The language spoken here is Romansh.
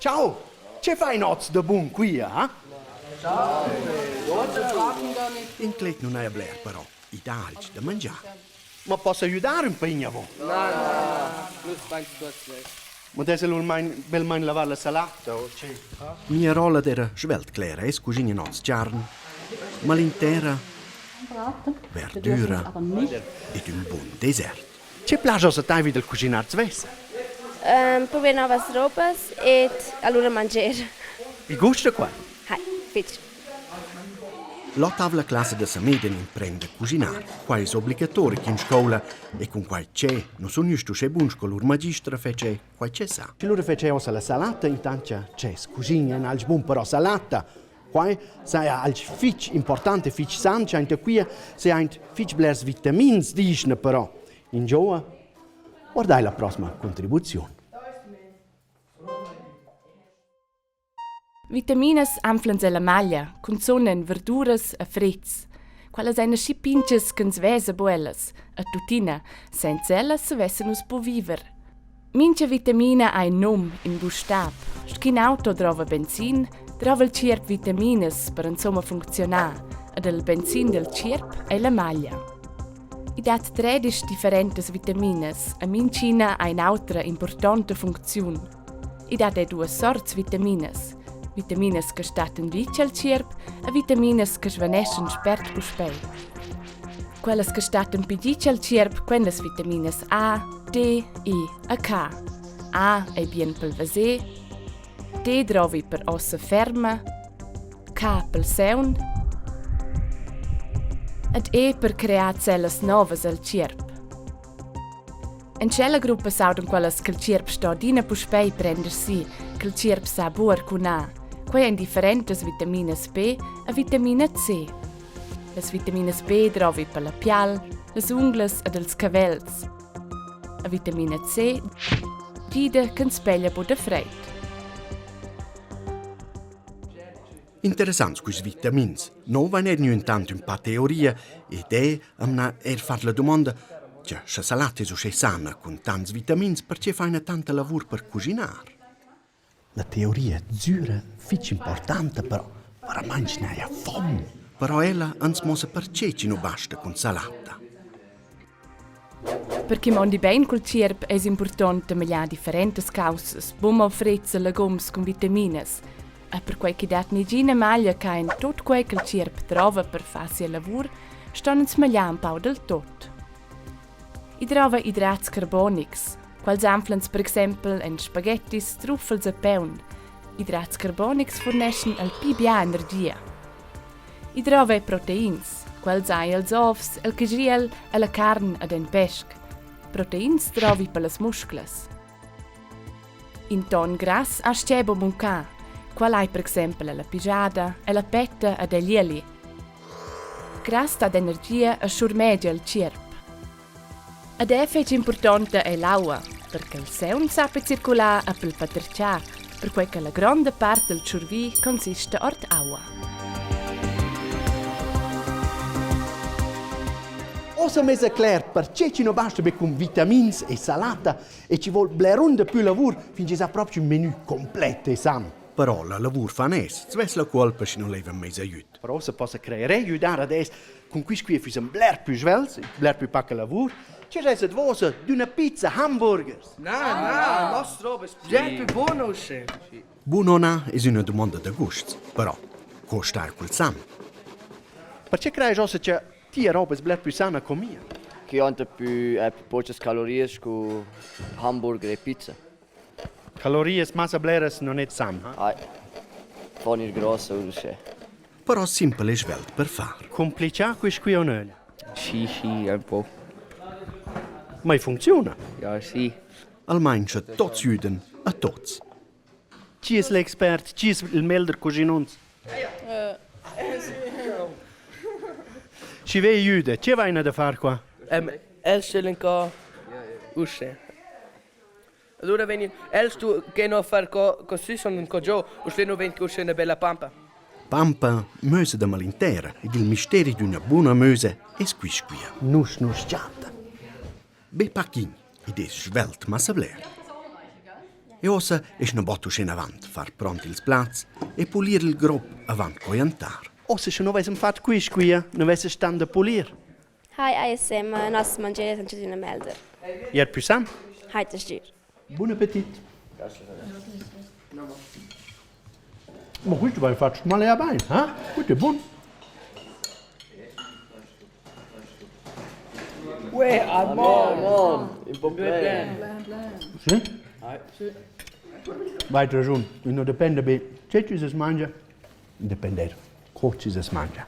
Ciao! Che fai noz da bun qui, ha? Inclet nun haja bler però, i dà alch da mangiar. Ma possa ajudar ün pain a vo? Na, na, nus fain tuots svess. Ma dess el almain belmain lavar la salata o che? Mia rolla d'eira svelt clera, es cuschina noz charn, malintera, verdüra ed ün bun desert. Che plascha ossa tai vi dal cuschinar svessa? Prover novas robas ed alura mangier. I gusta qua? Hai, fitg. L'ottavla classa da Sameden imprenda cuschinar. Quai es obligatoric in scoula e cun quai che nu sun güst uschè bun sco lur magistra fece quai che sa. Schi lura fece ossa la salata intant cha tschess cuschina in alch bun però salata. Quai saja alch fich important e fich san cha inta quia saja aint fich blers vitamins, dischna però. Ingioa? Guardai la prossima contribuziun. Vitaminas anflans ella maglia, cunzun en verduras e fretgs. Quellas ein aschi pintgas ch'ins vesa buc ellas, e tuttina, senza ellas savessen nus buc viver. Mintga vitamina ha in num, in bustab. Sch'in auto drova benzin, drova il tgierp vitaminas per insumma funcziunar, ed il benzin dil tgierp ei la maglia. I dat tredisch differentas vitaminas e mintgina ha in'autra impurtonta funcziun. I dat er duas sorts vitaminas. Vitaminas che stattan ditg al tgierp e vitaminas che svaneschan spert puspei. Quellas che stattan pli ditg al tgierp quen las vitaminas A, D, E e K. A ei bien pel veser, D drovi per ossa ferma, K pel seun ed E per crear cellas novas al tgierp. En tschella gruppa s'audan quellas ch'il tgierp sto adina puspei prender si, ch'il tgierp sa buc arcunar. Quei ein differentas vitaminas B e vitamina C. Las vitaminas B drovi per la pial, las unglas ed ils cavels. La vitamina C gida ch'ins peglia buc da freid. Interessants quists vitamins. No vain eir gnü intant ün pa teoria ed eu am n'ha eir fat la dumonda, Tja, scha salat es uschè sana cun tants vitamins, perche faina tanta lavur per cuschinar? La teoria züra fich importanta, però veramaing n'haja fom. Però ella ans muossa perche chi nu basta cun salata. Per che mondi bein cul tgierp eis impurtont da magliar differentas caussas, buca mo frets e legums cun vitaminas. E perquei ch'i dat negina maglia che ha en tut quei ch'il tgierp drova per far sia lavur, ston ins magliar empau dal tut. I drova hidrats carbonics, quels anflans per exempel en spaghettis, truffels e paun. Hidrats carbonics furneschan al pli bia energia. I drova er proteins. Quels hai els ovs, el caschiel, ella carn ed en pesc. Proteins drovi per las musclas. In ton grass astga buc muncar. Quel hai per exempel ella pigiada, ella petta ed egl ieli. Grass dat energia e schurmegia il tgierp. Ed è fetg impurtonta è l'aua, perche il seun sappi circular e pel patertgar, perquai che la gronda part del tschurvi consista ord aua. Ossa mesa cler perche chi non basta be cun vitamins e salata e ci vuol blerun da più lavur fin chi sa proprio un menü complet e san. Però la lavur fan es, svess la cuolpa schi non leva meis aiüt. Però se possa creer aiüdar ad es Cun quist qui füssan bler pü svelts, bler pü paca lavur. Che resa dvosa d'üna pizza hamburgers? Na, na, nossa roba es bler pü buna uschè. Bun o na es üna dumonda da gusts, però co star cul san? Perche crajast uossa cha tia roba es bler pü sana co mia? Chi han pü pochas calorias scu hamburger e pizza. Calorias massa bleras non es san, ha? Ai, fon ir grossa uschè. Però simpel e svelt per far. Complichà quist qui o nöglia? Sì, sì, ün po. Ma i funcziuna. Ja, sì. Almain scha tots jüdan a tots. Chi es l'expert? Chi es il meglder cuschinunz? Chi vei jüda? Che vaina da far qua? Els stellen co uschè. Allura vegn els tu che no far co così son co giò, uschè nu vegn uschè üna bella pampa. Pampa, mösa da malintera ed il misteri d'üna buna mösa es quist quia. Nus nu's chatta. Be pachin id es svelt massa bler. E uossa es üna botta uschè inavant, far pront ils plats e pulir il grop avant co jantar. Ossa sche nu vessem fat quist quia, nu vessa stan da pulir. Hai, ASM, nossas mangeras han üna melder. Ier pü san? Hai, das gir. Bun appetit. Ma questo vai fatg male bain, ha? Questo è bun. Uè, Armand! Mon, un po' bene. Sì? Vai ragiun, non depende be che ci si mangia, depende co ci si mangia.